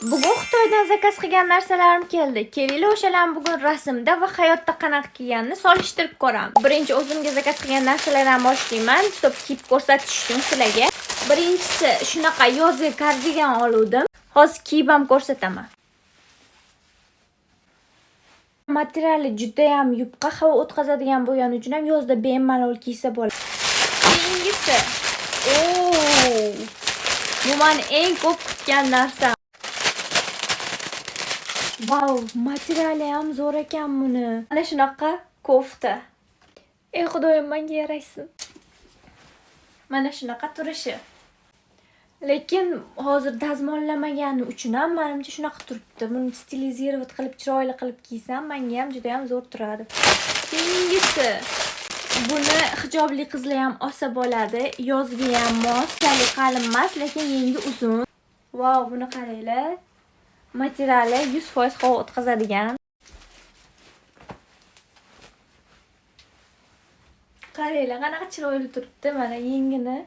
Bugun Xitoydan zakaz qilgan narsalarim keldi. Kelinglar, o'shalarni bugun rasmda va hayotda qanaqa kelganini solishtirib ko'ramiz. Birinchi o'zimga zakaz qilgan narsalardan boshlayman, чтоб kiyib ko'rsatish uchun sizlarga. Birinchisi shunaqa yozgi kardigan oluvdim. Hozir kiyib ham ko'rsataman. Materiali juda ham yupqa, havo o'tkazadigan bo'lgani uchun ham yozda bemalol kiysa bo'ladi. Keyingisi. Oo! Bu meni eng ko'p kutgan narsam. Vau, materiali ham zo'r ekan buni. Mana shunaqa kofta. Ey Xudoyim, menga yarashsin. Mana shunaqa turishi. Lekin hozir dazmollamagani uchun ham menimcha shunaqa turibdi. Buni стилизировать qilib, chiroyli qilib kiysam, menga ham juda ham zo'r turadi. Keyingisi, buni hijobli qizlar ham olsa bo'ladi. Yozga ham mos, unchalik qalin emas, lekin yengi uzun. Vau, buni qaranglar. Materiali 100% havo o'tkazadigan. Qaranglar, qanaqa chiroyli turibdi mana yengini.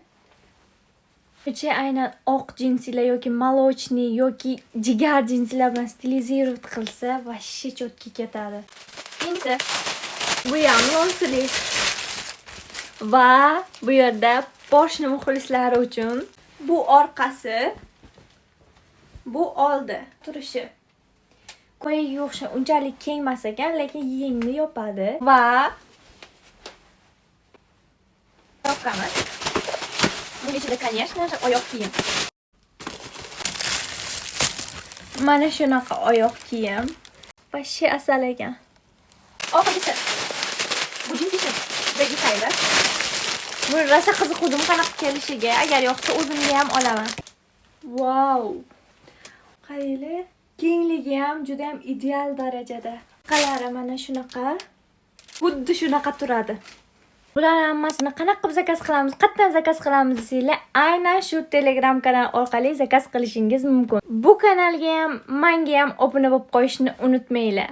Kecha aynan oq jinsilar yoki молочный yoki jigar jinsilar bilan стилизировать qilsa, вообще четкий ketadi. Keyingisi, bu ham long sleeve. Va bu yerda Porsche muxlislari uchun bu orqasi, bu oldi turishi. Ko'yiga o'xshab unchalik keng emas ekan, lekin yengni yopadi va yoqamiz. Buning ichida, конечно же, oyoq kiyim. Mana shunaqa oyoq kiyim. Вообще asal ekan. Oxirgisi. Bu jinsi shim. Baggy size. Buni rosa qiziquvdim qanaqa kelishiga. Agar yoqsa, o'zimga ham olaman. Vau. Qaranglar, kengligi ham juda ham ideal darajada. Qalari mana shunaqa. Xuddi shunaqa turadi. Bularni hammasini qanaqa qilib zakaz qilamiz, qayerdan zakaz qilamiz desanglar, aynan shu Telegram kanal orqali zakaz qilishingiz mumkin. Bu kanalga ham, menga ham obuna bo'lib qo'yishni unutmanglar.